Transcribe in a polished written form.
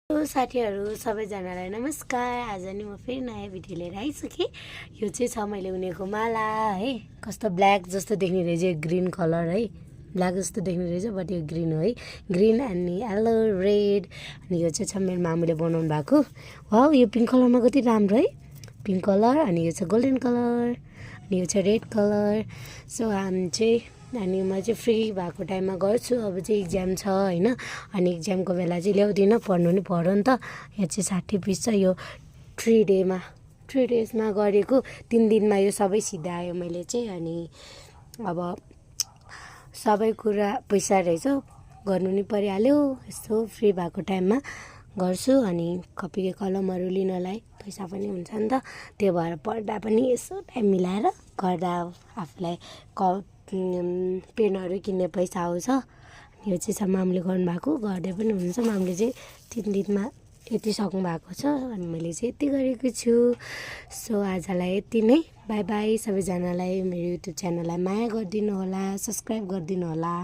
Hello साथीहरू सबैजनालाई नमस्कार। आज नि म फेरि नयाँ भिडियो लिएर आइसकेँ। यो चाहिँ छ मैले उनेको माला है। कस्तो ब्ल्याक जस्तो देख्ने रहेछ, ग्रीन कलर है। ब्ल्याक जस्तो देख्ने रहेछ बट यो ग्रीन हो है। ग्रीन अनि येलो रेड। अनि यो चाहिँ छ मेरो मामुले बनाउनु भएको। वाउ, यो पिङ्क कलरमा कति राम्रो है। पिङ्क कलर अनि यो चाहिँ गोल्डन कलर अनि यो चाहिँ रेड कलर। सो हामी चाहिँ अनि म चाहिँ फ्री भएको टाइममा गर्छु। अब चाहिँ इक्जाम छ होइन, अनि इक्जामको बेला चाहिँ ल्याउँदिनँ, पढ्नु नि पढ्यो नि त। यहाँ चाहिँ 60 पिस छ। यो 3 डेजमा गरेको, 3 दिनमा यो सबै सिधा आयो मैले चाहिँ। अनि अब सबै कुरा पैसा रहेछ, गर्नु नि परिहाल्यो। यस्तो फ्री भएको टाइममा गर्छु। अनि कपी कलमहरू लिनलाई पैसा पनि हुन्छ नि त, त्यो भएर पढ्दा पनि यसो टाइम मिलाएर गर्दा आफूलाई पेनहरू किन्ने पैसा आउँछ। यो चाहिँ छ मामुले गर्नुभएको, गर्दै पनि हुन्छ। मामुले चाहिँ 3 दिनमा यति सक्नु भएको छ अनि मैले चाहिँ यति गरेको छु। सो आजलाई यति नै। बाई बाई सबैजनालाई। मेरो युट्युब च्यानललाई माया गरिदिनु होला, सब्सक्राइब गरिदिनु होला।